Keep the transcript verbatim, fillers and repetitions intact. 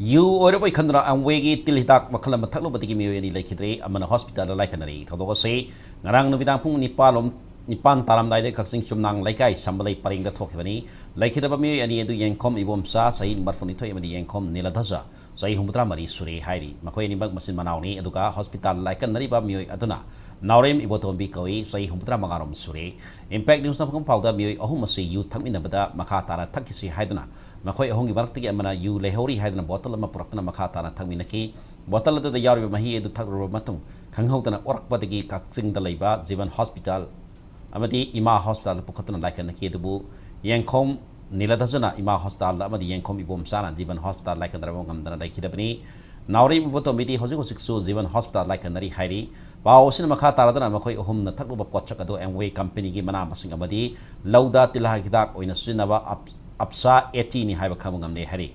U ꯑꯣꯏꯔꯕꯣꯏ ꯈꯟꯗꯨꯅ ꯑꯦꯝꯋꯦꯒꯤ ꯇꯤꯜ ꯍꯤꯗꯥꯛ ꯃꯈꯜ ꯑꯃ ꯊꯛꯂꯨꯕꯗꯒꯤ ꯃꯤꯑꯣꯏ ꯑꯅꯤ ꯂꯩꯈꯤꯗ꯭ꯔꯦ, ꯑꯃꯅ ꯍꯣꯁꯄꯤꯇꯥꯜꯗ ꯂꯥꯏꯀꯠꯅꯔꯤ꯫ ꯊꯧꯗꯣꯛ ꯑꯁꯤ ꯉꯔꯥꯡ ꯅꯨꯃꯤꯗꯥꯡ ꯄꯨꯡ ꯅꯤꯄꯥꯟ ꯂꯣꯝ, ꯅꯤꯄꯥꯟ ꯇꯥꯔꯝꯗꯥꯏꯗ ꯀꯛꯆꯤꯡ ꯆꯨꯝꯅꯥꯡ ꯂꯩꯀꯥꯏ ꯁꯝꯕꯂꯩ ꯄꯔꯦꯡꯗ ꯊꯣꯛꯈꯤꯕꯅꯤ꯫ ꯂꯩꯈꯤꯗ꯭ꯔꯕ ꯃꯤꯑꯣꯏ ꯑꯅꯤ ꯑꯗꯨ ꯌꯦꯡꯈꯣꯝ ꯏꯕꯣꯝꯆꯥ, ꯆꯍꯤ ꯃꯔꯤꯐꯨꯅꯤꯊꯣꯏ, ꯑꯃꯗꯤ ꯌꯦꯡꯈꯣꯝ ꯅꯤꯂꯙꯖ, ꯆꯍꯤ ꯍꯨꯝꯐꯨꯇꯔꯥ ꯃꯔꯤ ꯁꯨꯔꯦ ꯍꯥꯏꯔꯤ꯫ ꯃꯈꯣꯏ ꯑꯅꯤꯃꯛ ꯃꯆꯤꯟ ꯃꯅꯥꯎꯅꯤ꯫ ꯑꯗꯨꯒ ꯍꯣꯁꯄꯤꯇꯥꯜ ꯂꯥꯏꯀꯠꯅꯔꯤꯕ ꯃꯤꯑꯣꯏ ꯑꯗꯨꯅ ꯅꯥꯎꯔꯦꯝ ꯏꯕꯣꯇꯣꯝꯕꯤ ꯀꯧꯏ, ꯆꯍꯤ ꯍꯨꯝꯐꯨꯇꯔꯥ ꯃꯉꯥꯔꯣꯝ ꯁꯨꯔꯦ꯫ ꯏꯝꯄꯦꯛ ꯅ꯭ꯌꯨꯁꯅ ꯐꯪꯕ ꯄꯥꯎꯗ ꯃꯤꯑꯣꯏ ꯑꯍꯨꯝ ꯑꯁꯤ ꯌꯨ ꯊꯛꯃꯤꯟꯅꯕꯗ ꯃꯈꯥ ꯇꯥꯅ ꯊꯛꯈꯤꯁꯤ ꯍꯥꯏꯗꯨꯅ ꯃꯈꯣꯏ ꯑꯍꯨꯝꯒꯤ ꯃꯔꯛꯇꯒꯤ ꯑꯃꯅ ꯌꯨ ꯂꯩꯍꯧꯔꯤ ꯍꯥꯏꯗꯨꯅ ꯕꯣꯇꯜ ꯑꯃ ꯄꯨꯔꯛꯇꯨꯅ ꯃꯈꯥ ꯇꯥꯅ ꯊꯛꯃꯤꯟꯅꯈꯤ꯫ ꯕꯣꯇꯜ ꯑꯗꯨꯗ ꯌꯥꯎꯔꯤꯕ ꯃꯍꯤ ꯑꯗꯨ ꯊꯛꯂꯨꯔꯕ ꯃꯇꯨꯡ ꯈꯪꯍꯧꯗꯅ ꯑꯣꯔꯛꯄꯗꯒꯤ ꯀꯛꯆꯤꯡꯗ ꯂꯩꯕ ꯖꯤꯕꯟ ꯍꯣꯁꯄꯤꯇꯥꯜ ꯑꯃꯗꯤ ꯏꯃꯥ ꯍꯣꯁꯄꯤꯇꯥꯜꯗ ꯄꯨꯈꯠꯇꯨꯅ ꯂꯥꯏꯀꯠꯅꯈꯤ꯫ ꯑꯗꯨꯕꯨ ꯌꯦꯡꯈꯣꯝ ꯅꯤꯂꯙꯖꯅ ꯏꯃꯥ ꯍꯣꯁꯄꯤꯇꯥꯜꯗ ꯑꯃꯗꯤ ꯌꯦꯡꯈꯣꯝ ꯏꯕꯣꯝꯆꯥꯅ ꯖꯤꯕꯟ ꯍꯣꯁꯄꯤꯇꯥꯜ ꯂꯥꯏꯀꯠꯅꯔꯕ ꯉꯝꯗꯅ ꯂꯩꯈꯤꯗꯕꯅꯤ꯫ ꯅꯥꯎꯔꯦꯝ ꯏꯕꯣꯇꯣꯝꯕꯤꯗꯤ ꯍꯧꯖꯤꯛ ꯍꯧꯖꯤꯛꯁꯨ ꯖꯤꯕꯟ ꯍꯣꯁꯄꯤꯇꯥꯜ ꯂꯥꯏꯀꯠꯅꯔꯤ ꯍꯥꯏꯔꯤ꯫ ꯄꯥꯎ ꯑꯁꯤꯅ ꯃꯈꯥ ꯇꯥꯔꯗꯨꯅ ꯃꯈꯣꯏ ꯑꯍꯨꯝꯅ ꯊꯛꯂꯨꯕ ꯄꯣꯠꯁꯛ ꯑꯗꯨ ꯑꯦꯝꯋꯦ ꯀꯝꯄꯦꯅꯤꯒꯤ ꯃꯅꯥ ꯃꯁꯤꯡ ꯑꯃꯗꯤ ꯂꯧꯗ ꯇꯤꯜꯍꯥꯠ ꯍꯤꯗꯥꯛ ꯑꯣꯏꯅ ꯁꯤꯖꯤꯟꯅꯕ ꯑꯞ-, ꯑꯞꯁꯥ ꯑꯦꯇꯤꯅꯤ ꯍꯥꯏꯕ ꯈꯪꯕ ꯉꯝꯂꯦ ꯍꯥꯏꯔꯤ꯫